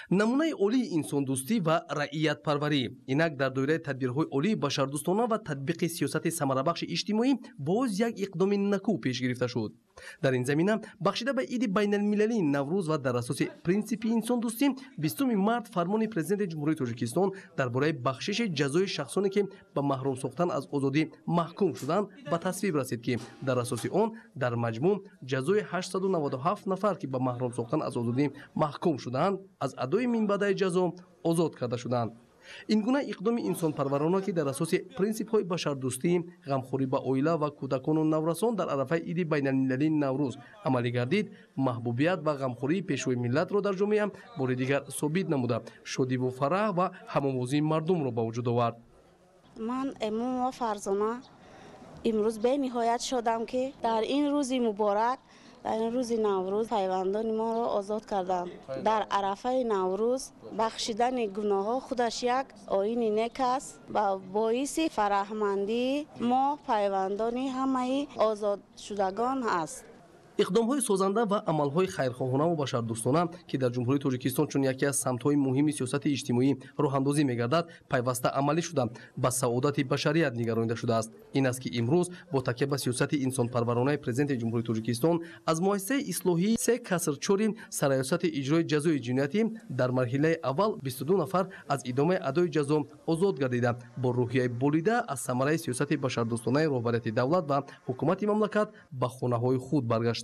Намунаи олии инсондӯстӣ ва раиятпарварӣ. Инак, дар доираи тадбирҳои олии башардӯстона ва татбиқи сиёсати самарабахши иҷтимоӣ боз як иқдоми накӯ пеш гирифта шуд. Дар ин замина, бахшида ба иди байналмилалии Наврӯз ва дар асоси принсипи инсондӯстӣ, 20 март фармони Президенти Ҷумҳурии Тоҷикистон дар бораи бахшиши ҷазои шахсоне, ки ба маҳрум сохтан аз озодӣ маҳкум шуданд, ба тасвиб расид, ки дар асоси он дар маҷмӯъ ҷазои 897 нафар, ки ба маҳрум сохтан аз озодӣ маҳкум шудаанд, аз адои минбаъдаи ҷазо озод карда шуданд. Ин гуна иқдоми инсонпарварона, ки дар асоси принсипҳои башардӯстӣ, ғамхорӣ ба оила ва кӯдакону наврасон дар арафаи иди байналмилалии Наврӯз амалӣ гардид, маҳбубият ва ғамхории Пешвои миллатро дар ҷомеа бори дигар собит намуда, шодиву фараҳ ва ҳамовозии мардумро ба вуҷуд овард. Ман, Эмомова Фарзона, имрӯз бениҳоят шодам, ки дар ин рӯзи муборак, дар ин рӯзи Наврӯз пайвандони моро озод карданд. Дар арафаи Наврӯз бахшидани гуноҳҳо худаш як оини нек аст ва боиси фараҳмандии мо, пайвандони ҳамаи озодшудагон аст. Иқдомҳои созанда ва амалҳои хайрхоҳонаву башардӯстона, ки дар Ҷумҳурии Тоҷикистон чун яке аз самтҳои муҳими сиёсати иҷтимоӣ роҳандозӣ мегардад, пайваста амалӣ шуда, ба саодати башарият нигаронида шудааст. Ин аст, ки имрӯз бо такя ба сиёсати инсонпарваронаи Президенти Ҷумҳурии Тоҷикистон аз муассисаи ислоҳии 3-4 Сарраёсати иҷрои ҷазои ҷиноятӣ дар марҳилаи аввал 22 нафар аз идомаи адои ҷазо озод гардида, бо рӯҳияи болида аз самараи сиёсати башардӯстонаи роҳбарияти давлат ва ҳукумати мамлакат ба хонаҳои худ баргаштанд.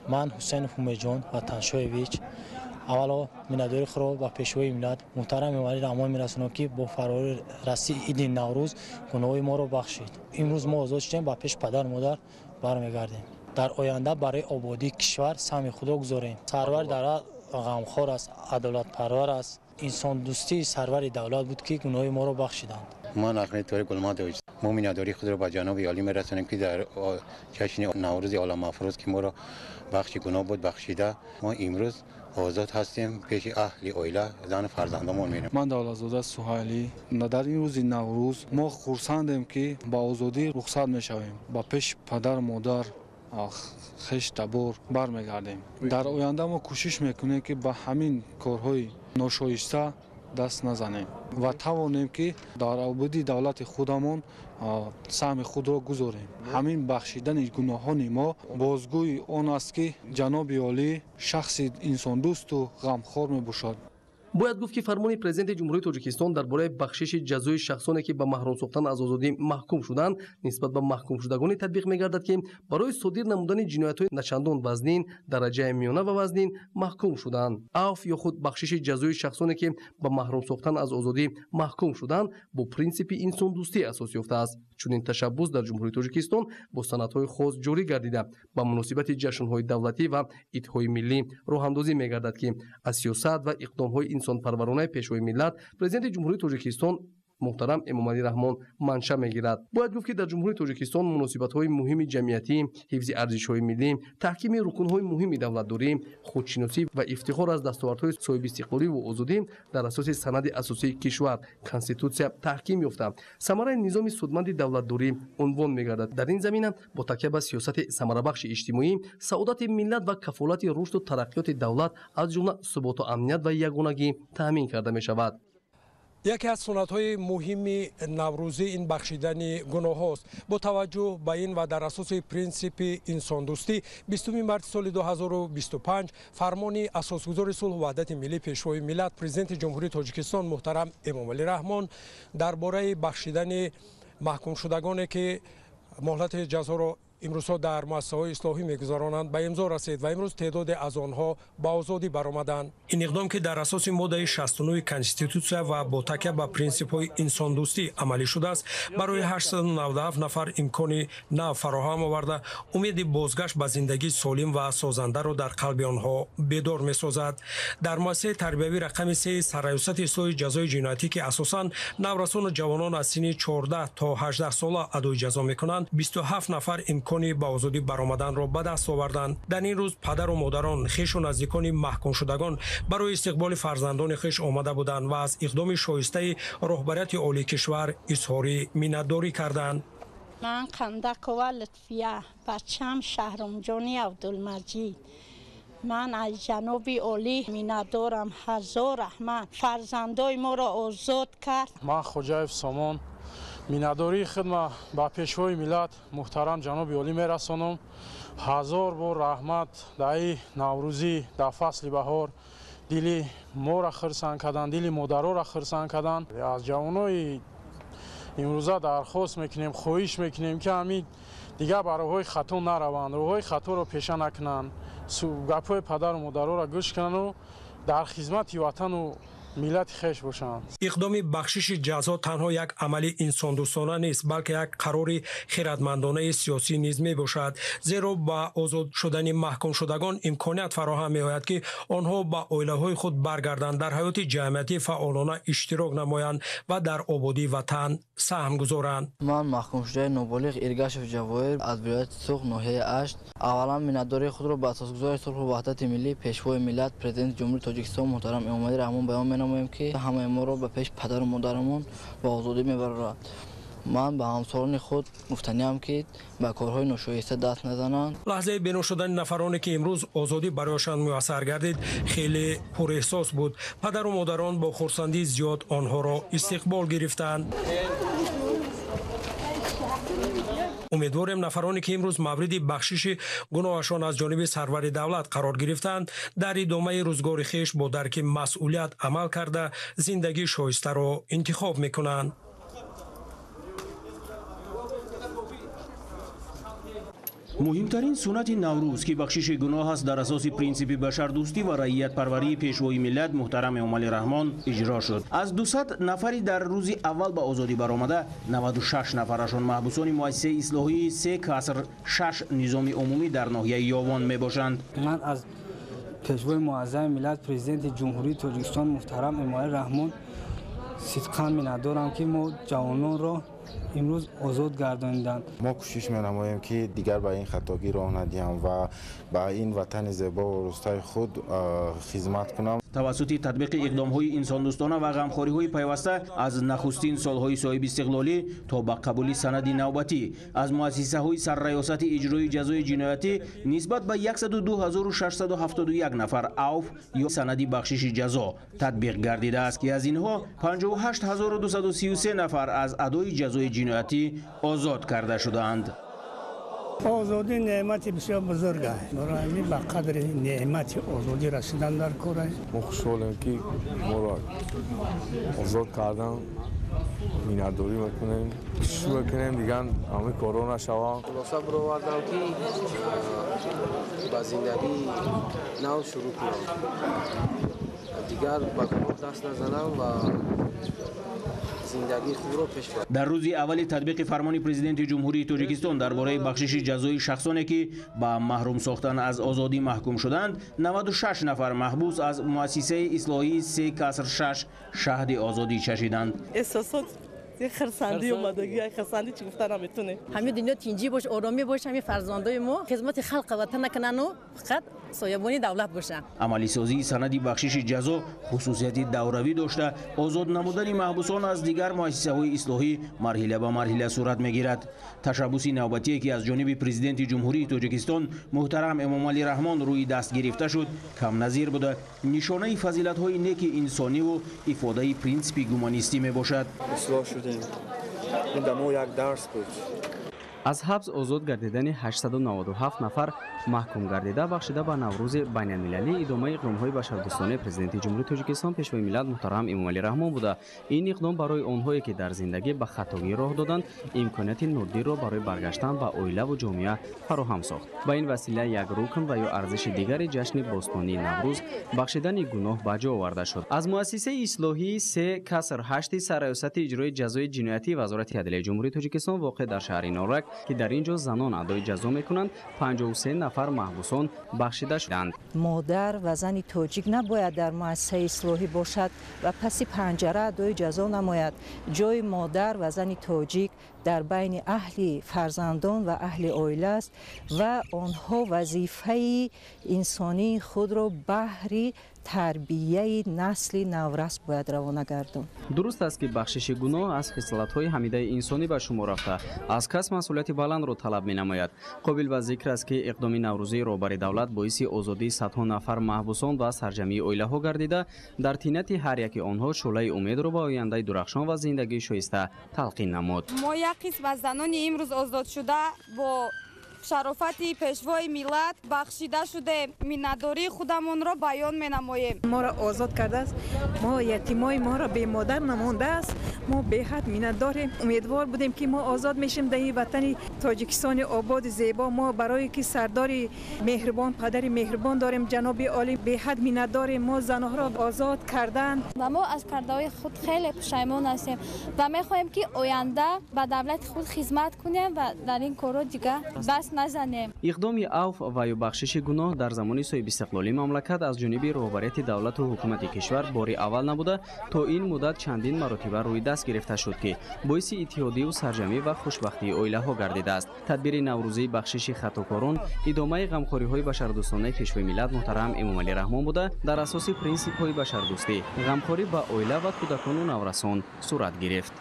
Ман, Ҳусейнов Умедҷон Ватаншоевич, аввало миннатдории худро ба Пешвои миллат муҳтарам Эмомалӣ Раҳмон мерасонам, ки бо фарори расии иди Наврӯз гуноҳои моро бахшид. Имрӯз мо озод шудем, ба пеш падару модар бармегардем. Дар оянда барои ободии кишвар саҳми худро гузорем. Сарвари давлат ғамхор аст, адолатпарвар аст. Инсондӯстии сарвари давлат буд, ки гуноҳои моро бахшиданд. Ман, Ахмед Торик Гулмадович, мо миннатдории худро ба ҷаноби олӣ мерасонем, ки дар ҷашни Наврӯзи оламафрӯз, ки моро бахши гуноҳ буд бахшида, мо имрӯз озод ҳастем, пеши аҳли оила, зану фарзандомон мерем. Ман, Давлатзода Суҳайлӣ, дар ин рӯзи Наврӯз мо хурсандем, ки ба озодӣ рухсат мешавем, ба пеши падару модар, хеш табор бармегардем. Дар оянда мо кӯшиш мекунем, ки ба ҳамин корҳои ношоиста даст назанем ва тавонем, ки дар ободии давлати худамон саҳми худро гузорем. Ҳамин бахшидани гуноҳони мо бозгӯи он аст, ки ҷаноби олӣ шахси инсондӯсту ғамхор мебошад. Бояд гуфт, ки фармони Президенти Ҷумҳурии Тоҷикистон дар бораи бахшиши ҷазои шахсоне, ки ба маҳрум сохтан аз озодӣ маҳкум шуданд, нисбат ба маҳкумшудагоне татбиқ мегардад, ки барои содир намудани ҷиноятҳои начандон вазнин, дараҷаи миёна ва вазнин маҳкум шуданд. Афв ё худ бахшиши ҷазои шахсоне, ки ба маҳрум сохтан аз озодӣ маҳкум шуданд, бо принсипи инсондӯстӣ асос ёфтааст. Чунин ташаббус дар Ҷумҳурии Тоҷикистон бо санадҳои хос ҷорӣ гардида, ба муносибати ҷашнҳои давлатӣ ва идҳои миллӣ роҳандозӣ мегардад, ки аз сиёсат ва иқдомҳои инсонпарваронаи Пешвои миллат, Президенти Ҷумҳурии Тоҷикистон муҳтарам Эмомалӣ Раҳмон манша мегирад. Бояд гуфт, ки дар Ҷумҳурии Тоҷикистон муносибатҳои муҳими ҷамъиятӣ, ҳифзи арзишҳои миллӣ, таҳкими рукунҳои муҳими давлатдорӣ, худшиносӣ ва ифтихор аз дастовардҳои соҳибистиқлоливу озодӣ дар асоси санади асосии кишвар, Конститутсия, таҳким ёфта, самараи низоми судманди давлатдорӣ унвон мегардад. Дар ин замина бо такя ба сиёсати самарабахши иҷтимоӣ саодати миллат ва кафолати рушду тараққиёти давлат, аз ҷумла суботу амният ва ягонагӣ таъмин карда мешавад. Яке аз суннатҳои муҳими наврӯзӣ ин бахшидани гуноҳҳост. Бо таваҷҷӯҳ ба ин ва дар асоси принсипи инсондӯстӣ, 20 марти соли 2025 фармони Асосгузори сулҳу ваҳдати миллӣ, Пешвои миллат, Президенти Ҷумҳурии Тоҷикистон муҳтарам Эмомалӣ Раҳмон дар бораи бахшидани маҳкумшудагоне, ки муҳлати ҷазоро имрӯзҳо дар муассисаҳои ислоҳӣ мегузаронанд, ба имзо расид ва имрӯз теъдоде аз онҳо ба озодӣ баромаданд. Ин иқдом, ки дар асоси моддаи 69 Конститутсия ва бо такя ба принсипҳои инсондӯстӣ амалӣ шудааст, барои 897 нафар имкони нав фароҳам оварда, умеди бозгашт ба зиндагии солим ва созандаро дар қалби онҳо бедор месозад. Дар муассисаи тарбиявӣ рақами сеи Сарраёсати ислоҳи ҷазои ҷиноятӣ, ки асосан наврасону ҷавонон аз синни 14 то 18 сола адои ҷазо мекунанд, 27 нафар имкони ба озодӣ баромаданро ба даст оварданд. Дар ин рӯз падару модарон, хешу наздикони маҳкумшудагон барои истиқболи фарзандони хеш омада буданд ва аз иқдоми шоистаи роҳбарияти олии кишвар изҳори миннатдорӣ карданд. Ман, Қандакова Лутфия, бачам Шаҳромҷони Абдулмаҷид. Ман аз ҷаноби олӣ миннатдорам, ҳазор раҳмат, фарзандои моро озод кард. Ман Хоҷаев Сомон миннатдории худма ба пешвои миллат муҳтарам ҷаноби олӣ мерасонам. Ҳазор бор раҳмат, дар ин наврӯзӣ, дар фасли баҳор дили моро хурсанд кардан, дили модароро хурсанд кардан. Аз ҷавонои имрӯза дархост мекунем, хоҳиш мекунем, ки ҳамин дигар ба роҳҳои хато нараванд, роҳҳои хаторо пеша накунанд, гапҳои падару модароро гӯш кунанду дар хизмати ватану миллати хеш бошанд. Иқдоми бахшиши ҷазо танҳо як амали инсондӯстона нест, балки як қарори хиратмандонаи сиёсӣ низ мебошад, зеро ба озод шудани маҳкумшудагон имконият фароҳам меояд, ки онҳо ба оилаҳои худ баргарданд, дар ҳаёти ҷамъиятӣ фаъолона иштирок намоянд ва дар ободии ватан саҳм гузоранд. Ман маҳкумшудаи ноболиғ Иргашев Ҷавоҳир аз вилояти Суғд, ноҳияи Ашт. Аввалан миннатдории худро ба асосгузори сулҳу ваҳдати миллӣ, пешвои миллат, президенти Ҷумҳурии Тоҷикистон муҳтарам Эмомалӣ Раҳмон баён менамоем, ки ҳамаи моро ба пеш падару модарамон ба озодӣ мебарорад. Ман ба ҳамсолони худ гуфтаниам, ки ба корҳои ношоиста даст назананд. Лаҳзаи бино шудани нафароне, ки имрӯз озодӣ барояшон муяссар гардид, хеле пурэҳсос буд. Падару модарон бо хурсандии зиёд онҳоро истиқбол гирифтанд. Умедворем, нафароне, ки имрӯз мавриди бахшиши гуноҳашон аз ҷониби сарвари давлат қарор гирифтанд, дар идомаи рӯзгори хеш бо дарки масъулият амал карда, зиндагии шоистаро интихоб мекунанд. Муҳимтарин суннати Наврӯз, ки бахшиши гуноҳ аст, дар асоси принсипи башардӯстӣ ва раиятпарварии пешвои миллат муҳтарам Эмомалӣ Раҳмон иҷро шуд. Аз 200 нафари дар рӯзи аввал ба озодӣ баромада, 96 нафарашон маҳбусони муассисаи ислоҳии 3-6 низоми умумӣ дар ноҳияи Ёвон мебошанд. Ман аз пешвои муаззами миллат, президенти Ҷумҳурии Тоҷикистон муҳтарам Эмомалӣ Раҳмон сидқан миннатдорам, ки мо ҷавононро имрӯз озод гардониданд. Мо кӯшиш менамоем, ки дигар ба ин хатогӣ роҳ надиҳам ва ба ин ватани зебо ва рӯстаи худ хизмат кунам. Тавассути татбиқи иқдомҳои инсондӯстона ва ғамхориҳои пайваста аз нахустин солҳои соҳибистиқлолӣ то ба қабули санади навбатӣ аз муассисаҳои сарраёсати иҷрои ҷазои ҷиноятӣ нисбат ба 102671 нафар авф ё санади бахшиши ҷазо татбиқ гардидааст, ки аз инҳо 58233 нафар аз адои ҷазои ҷиноятӣ озод карда шудаанд. Озодӣ неъмати бисёр бузург аст. Барои ба қадри неъмати озодӣ расидан дар кор аст. Мо хушҳолем, ки моро озод кардан, миннатдорӣ мекунем, кӯшиш мекунем дигар ҳамаи корҳо нашаванд. Хулоса баровардам, ки ба зиндагии нав шурӯъ кунам, дигар ба гуноҳ даст назанам ва зиндагии худро пеш барам. Дар рӯзи аввали татбиқи фармони президенти Ҷумҳурии Тоҷикистон дар бораи бахшиши ҷазои шахсоне, ки ба маҳрум сохтан аз озодӣ маҳкум шуданд, 96 нафар маҳбус аз муассисаи ислоҳии 3-6 шаҳди озодӣ чашиданд. Эҳсосот хурсандӣ омадагӣ, хурсандӣ чӣ гуфта наметонем. Ҳамин дунё тинҷӣ бош, оромӣ бош, ҳамин фарзандои мо хизмати халқ ватан накунану фақат соябони давлат бошанд. Амалисозии санади бахшиши ҷазо хусусияти давравӣ дошта, озод намудани маҳбусон аз дигар муассисаҳои ислоҳӣ марҳила ба марҳила сурат мегирад. Ташаббуси навбатие, ки аз ҷониби президенти Ҷумҳурии Тоҷикистон муҳтарам Эмомалӣ Раҳмон рӯи даст гирифта шуд, камназир буда, нишонаи фазилатҳои неки инсониву ифодаи принсипи гуманистӣ мебошад. Ислоҳ шудем, ин дар мо як дарс буд. Аз ҳабс озод гардидани 897 нафар маҳкум гардида бахшида ба Наврӯзи байналмилалӣ идомаи иқдомҳои башардӯстонаи президенти Ҷумҳурии Тоҷикистон, пешвои миллат муҳтарам Эмомалӣ Раҳмон буда, ин иқдом барои онҳое, ки дар зиндагӣ ба хатогӣ роҳ доданд, имконияти нодирро барои баргаштан ба оилаву ҷомеа фароҳам сохт. Ба ин васила як рукн ва ё арзиши дигари ҷашни бостонии Наврӯз, бахшидани гуноҳ, ба ҷо оварда шуд. Аз муассисаи ислоҳии 3-8 сарраёсати иҷрои ҷазои ҷиноятии Вазорати адлияи Ҷумҳурии Тоҷикистон воқеъ дар шаҳри Норак, ки дар ин ҷо занон адои ҷазо мекунанд, 53 нафар маҳбусон бахшида шуданд. Модар ва зани тоҷик набояд дар муассисаи ислоҳӣ бошад ва паси панҷара адои ҷазо намояд. Ҷои модар ва зани тоҷик дар байни аҳли фарзандон ва аҳли оила аст ва онҳо вазифаи инсонии худро баҳри тарбияи насли наврас бояд равона гардонд. Дуруст аст, ки бахшиши гуноҳ аз хислатҳои ҳамидаи инсонӣ ба шумор рафта, аз кас масъулияти масъулияти баландро талаб менамояд. Қобил ба зикр аст, ки иқдоми наврӯзии роҳбари давлат боиси озодии садҳо нафар маҳбусон ва сарҷамъии оилаҳо гардида, дар тинати ҳар яки онҳо шӯълаи умедро ба ояндаи дурахшон ва зиндагии шоиста талқин намуд. Мо як қисм аз занони имрӯз озодшуда бо шарофати пешвои миллат бахшида шудем, миннатдории худамонро баён менамоем. Моро озод кардааст, мо ятимои моро бемодар намондааст. Мо беҳад миннатдорем. Умедвор будем, ки мо озод мешем дар ин ватани Тоҷикистони ободи зебо. Мо барое ки сардори меҳрубон, падари меҳрубон дорем, ҷаноби олӣ, беҳад миннатдорем. Мо занҳоро озод карданд ва мо аз кардаҳои худ хеле пушаймон ҳастем ва мехоҳем, ки оянда ба давлати худ хизмат кунем ва дар ин корҳо дигар даст назанем. Иқдоми авф ва ё бахшиши гуноҳ дар замони соҳибистиқлолии мамлакат аз ҷониби роҳбарияти давлату ҳукумати кишвар бори аввал набуда, то ин муддат чандин маротиба рӯи даст гирифта шуд, ки боиси иттиҳодию сарҷамӣ ва хушбахтии оилаҳо гардидааст. Тадбири наврӯзии бахшиши хатокорон идомаи ғамхориҳои башардӯстонаи пешвои миллат муҳтарам Эмомалӣ Раҳмон буда, дар асоси принсипҳои башардӯстӣ ғамхорӣ ба оила ва кӯдакону наврасон сурат гирифт.